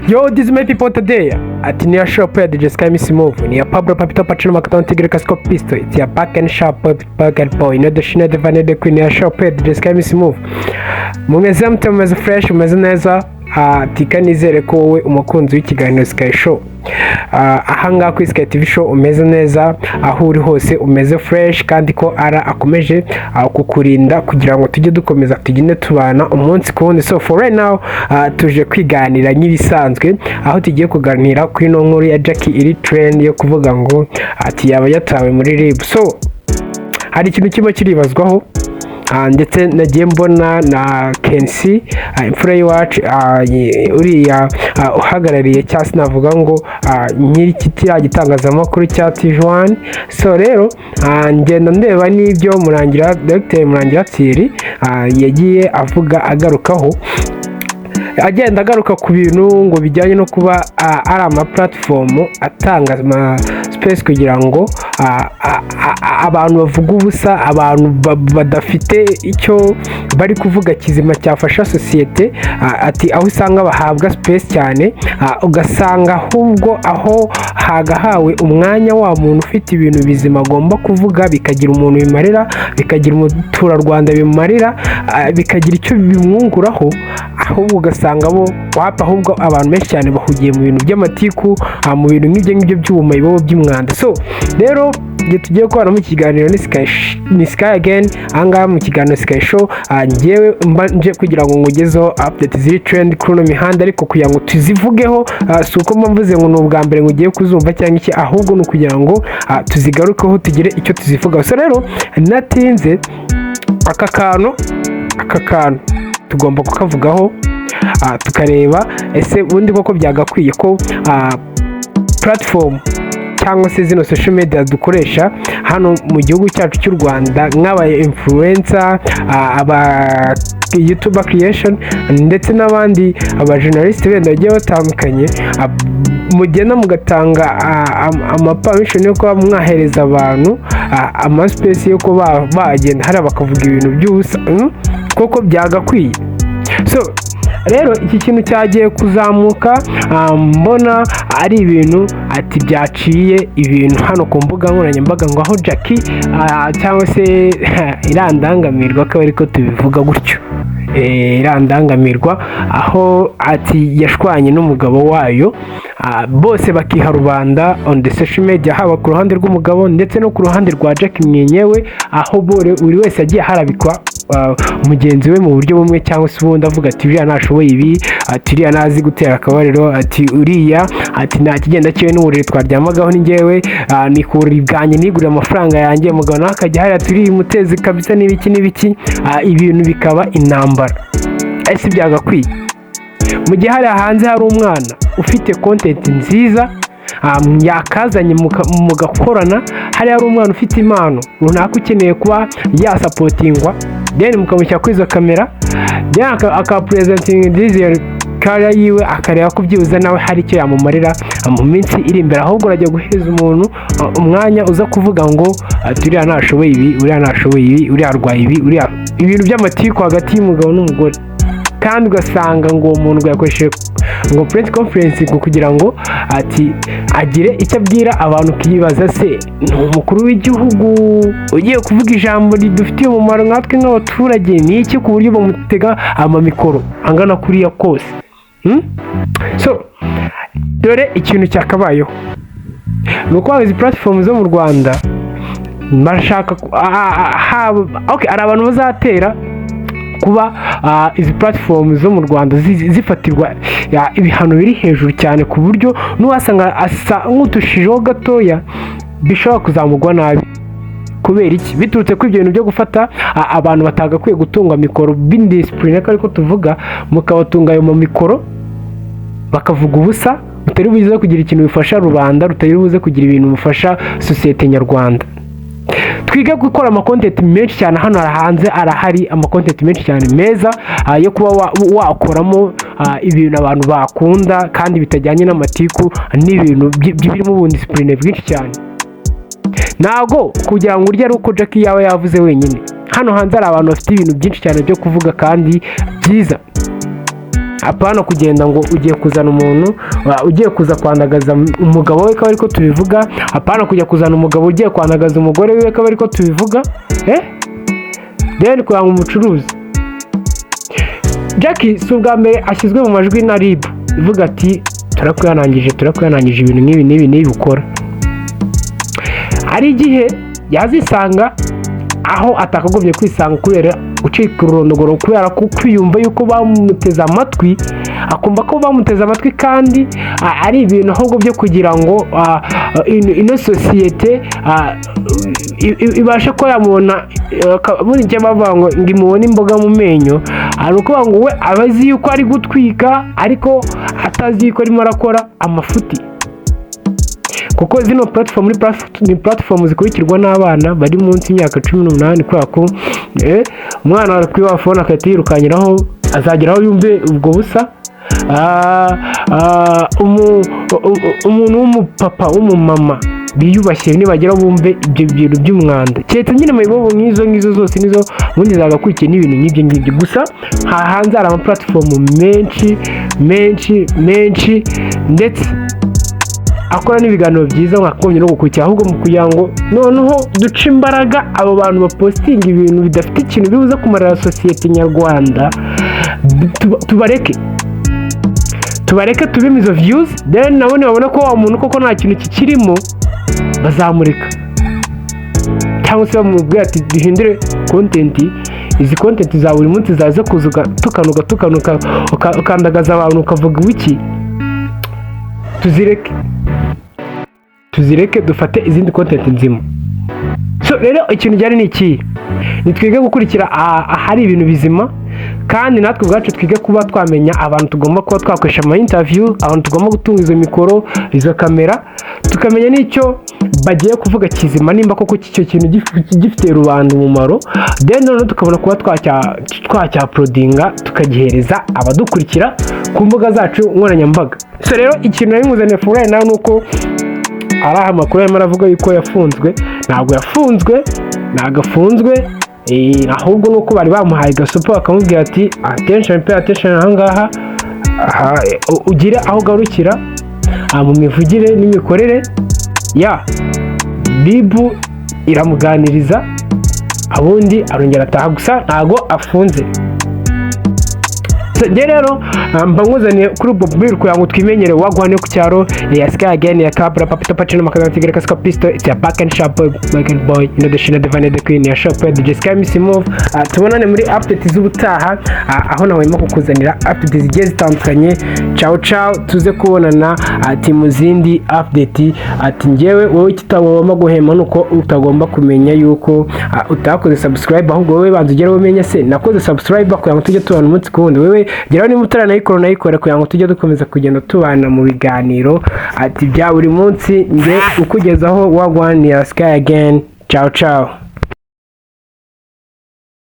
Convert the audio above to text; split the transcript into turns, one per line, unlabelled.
Yo, this is my people today. Ati ni ya shop ya DJ Sky Miss Move. Ni ya Pablo Papito Pacino Macton Tigre Casco Pistol. It's ya back and sharp back and boy. No the shine the vanilla queen ya shop ya DJ Sky Miss Move. Mumeze mute, mumeze fresh, mumeze neza. Tika nizere ko wowe umukunzi w'ikiganiro Sky Show, ahangaha kuri Sky TV Show, umeze neza aho uri hose, umeze fresh, kandi ko ara akomeje kukurinda kugira ngo tujye dukomeza tugende tubana umunsi ku wundi. So for right now, tuje kwiganira nk'ibisanzwe, aho tugiye kuganira kuri ino nkuru ya Jackie iri trend yo kuvuga ngo ati yaba yatawe muri RIB. So hari ikintu kiba kiribazwaho, ndetse nagiye mbona na Kensi, imfura y'iwacu, uriya uhagarariye cyangwa se navuga ngo nyiri kiriya gitangazamakuru cya TV1. So rero ngenda ndeba n'ibyo Murangira, Dr Murangira Thierry, yagiye avuga, agarukaho, agenda agaruka ku bintu ngo bijyanye no kuba ari ama platform atanga ama space kugira ngo abantu bavuga ubusa, abantu badafite icyo bari kuvuga kizima cyafasha sosiyete, ati aho usanga bahabwa space cyane, ugasanga ahubwo aho hagahawe umwanya wa muntu ufite ibintu bizima agomba kuvuga, bikagira umuntu bimarira, bikagira umuturarwanda bimarira, bikagira icyo bimwunguraho, ahubwo ugasanga bo wapa, ahubwo abantu benshi cyane bahugiye mu bintu by'amatiku, mu bintu nk'ibyo ngibyo by'ubumayibobo by'umwanda. So rero igihe tugiye kubana mu kiganiro ni Sky, ni Sky again, ahangaha mu kiganiro Sky Show, njyewe mba nje kugira ngo nkugezeho update ziri trend kuri uno mihanda, ariko kugira ngo tuzivugeho, si uko mba mvuze ngo ni ubwa mbere ngo ugiye kuzumva cyangwa iki, ahubwo ni ukugira ngo tuzigarukeho, tugire icyo tuzivugaho. So rero natinze, aka kantu tugomba kukavugaho, tukareba ese ubundi koko byagakwiye ko platform cyangwa se zino social media dukoresha hano mu gihugu cyacu cy'u Rwanda, nk'aba influencer, aba YouTuber creation ndetse n'abandi aba journalist benda bagiye batandukanye, mugenda mugatanga ama permission yo kuba mwahereza abantu ama space yo kuba bagenda hariya bakavuga ibintu by'ubusa, koko byagakwiye? So rero iki kintu cyagiye kuzamuka, mbona ari ibintu ati byaciye ibintu hano ku mbuga nkoranyambaga, ngo aho Jackie, cyangwa se irandangamirwa, akaba ariko tubivuga gutyo, irandangamirwa, aho ati yashwanye n'umugabo wayo, bose bakiha rubanda on the social media, haba ku ruhande rw'umugabo ndetse no ku ruhande rwa Jackie mwenyewe, aho buri wese yagiye harabikwa mugenzi we mu buryo bumwe cyangwa se ubundi, avuga ati uriya ntashoboye ibi, ati uriya ntazi gutera akabariro, ati uriya ati nta kigenda cyiwe n'uburiri twaryamagaho ni njyewe, ni ku buriri bwanjye nigurira amafaranga yanjye. Umugabo nawe akajya hariya turi mutezi kabisa n'ibiki n'ibiki, ibintu bikaba intambara. Ese byagakwiye mu gihe hariya hanze hari umwana ufite content nziza, yakazanye mugakorana, hariya hari umwana ufite impano runaka ukeneye kuba yasupportingwa, then mukamushyira kuri izo kamera, then akapresentinga dizi kariya yiwe, akareba ko byibuze nawe hari icyo yamumarira mu minsi iri imbere, ahubwo urajya guhereza umuntu umwanya uza kuvuga ngo ati uriya ntashoboye ibi, uriya ntashoboye ibi, uriya arwaye ibi, uriya, ibintu by'amatiku hagati y'umugabo n'umugore, kandi ugasanga ngo uwo muntu ngo yakoresheje ngo press conference ngo kugira ngo ati agire icyo abwira abantu, ukibaza se ni umukuru w'igihugu ugiye kuvuga ijambo ridufitiye umumaro nkatwe nk'abaturage ni iki, ku buryo bamutega amamikoro angana kuriya kose? Hmm? So dore ikintu cyakabayeho ni uko izi platform zo mu Rwanda bashaka okay, hari abantu bazatera kuba izi platform zo mu Rwanda zifatirwa ibihano biri hejuru cyane, ku buryo n'uwasanga asa nk'utushijeho gatoya bishobora kuzamugwa nabi. Kubera iki? Biturutse kuri ibyo bintu byo gufata abantu batagakwiye gutunga mikoro b'indiscipline, ko ariko tuvuga, mukabatunga ayo mamikoro bakavuga ubusa rutari buze kugira ikintu bifasha rubanda, rutari buze kugira ibintu bifasha sosiyete nyarwanda. Twige gukora ama content menshi cyane. Hano hanze arahari ama content menshi cyane meza, yo kuba wakoramo ibintu abantu bakunda kandi bitajyanye n'amatiku n'ibintu birimo ubundiscipline bwinshi cyane. Ntabwo kugira ngo urye ari uko Jackie yaba yavuze wenyine. Hano hanze hari abantu bafite ibintu byinshi cyane byo kuvuga kandi byiza. Apana kugenda ngo ugiye kuzana umuntu ugiye kuza kwandagaza umugabo we, akaba ariko tubivuga. Apana kujya kuzana umugabo ugiye kwandagaza umugore we, akaba ariko tubivuga. Then kugira ngo umucuruzi Jackie, si ubwa mbere ashyizwe mu majwi na RIB ivuga ati: "Turakwihanangije, turakwihanangije, ibintu nk'ibi n'ibi n'ibi ukora." Hari igihe yazisanga aho atakagombye kwisanga kubera gucika ururondogoro, kubera ko kwiyumva yuko bamuteze amatwi, akumva ko bamuteze amatwi kandi ari ibintu ahubwo byo kugira ngo ino sosiyete ibashe ko yamubona. Buri icyo bavuga ngo imubone imboga mu menyo, hari ukuvuga ngo we aba azi yuko ari gutwika, ariko atazi yuko arimo arakora amafuti, kuko zino platform ni platform zikurikirwa n'abana bari munsi y'imyaka 18, kubera ko umwana ari kuri wa phone agahita yirukanyiraho, azageraho yumve ubwo busa. Umuntu w'umupapa, w'umumama biyubashye, nibagera bumve ibyo bintu by'umwanda, keretse nyine mayibobo nk'izo ngizo zose nizo ubundi zagakurikiye n'ibintu nk'ibyo ngibyo. Gusa hanze hari ama platform menshi menshi menshi, ndetse akora n'ibiganiro byiza mwakagombye no gukurikira, ahubwo mu kugira ngo noneho duce imbaraga abo bantu bapostinga ibintu bidafite ikintu bibuza kumarira sosiyete nyarwanda, tubareke tubime izo views. Then nabo nibabona ko wa muntu koko nta kintu kikirimo, bazamureka, cyangwa se bamubwira ati: "Duhindure content, izi content za buri munsi zaza kuza ugatukana, ugatukana, ukandagaza abantu, ukavuga wiki, tuzireke, tuzireke, dufate izindi content nzima." So rero ikintu gihari ni iki: nitwige gukurikira ahari ibintu bizima, kandi natwe ubwacu twige kuba twamenya abantu tugomba kuba twakoresha ama interview, abantu tugomba gutunga izo mikoro, izo kamera, tukamenya n'icyo bagiye kuvuga kizima, nimba koko icyo kintu gifitiye rubanda umumaro. Then noneho tukabona kuba twacyauploadinga, tukagihereza abadukurikira ku mbuga zacu nkoranyambaga. So rero ikintu nari nkuzaniye for right now ni uko ari aha amakuru arimo aravuga yuko yafunzwe. Ntabwo yafunzwe, ntabwo afunzwe, ahubwo ni uko bari bamuhaye gasopo, bakamubwira ati: "Attention, pay attention ahangaha, aha, ugire aho ugarukira mu mivugire n'imikorere." Ya RIB iramuganiriza, ubundi arongera ataha. Gusa ntabwo afunze. So, njye rero mba nkuzaniye kuri ubwo bwira kugira ngo twimenyere wagwane ku cyaro ya Sky again ya Kabra Papito Pacino Makazana Tigre Kaska Pistol. It's a back and sharp boy, back and boy, you know the shina, the van, the queen ya shop DJ Sky Miss Move. Tubonane muri update z'ubutaha, aho nawema kukuzanira update zigiye zitandukanye. Ciao ciao, tuze kubonana ati mu zindi update. Ati njyewe wowe kitagomba guhema nuko utagomba kumenya yuko utakoze subscribe, ahubwo wowe banza ugere umenye se nakoze subscribe, kugira ngo tujye tubana umunsi ku wundi. Wewe geraho niba utaranayikora, unayikora kugira ngo tujye dukomeza kugenda tubana mu biganiro ati bya buri munsi, njye ukugezaho wagwan ya Sky again. Ciao ciao.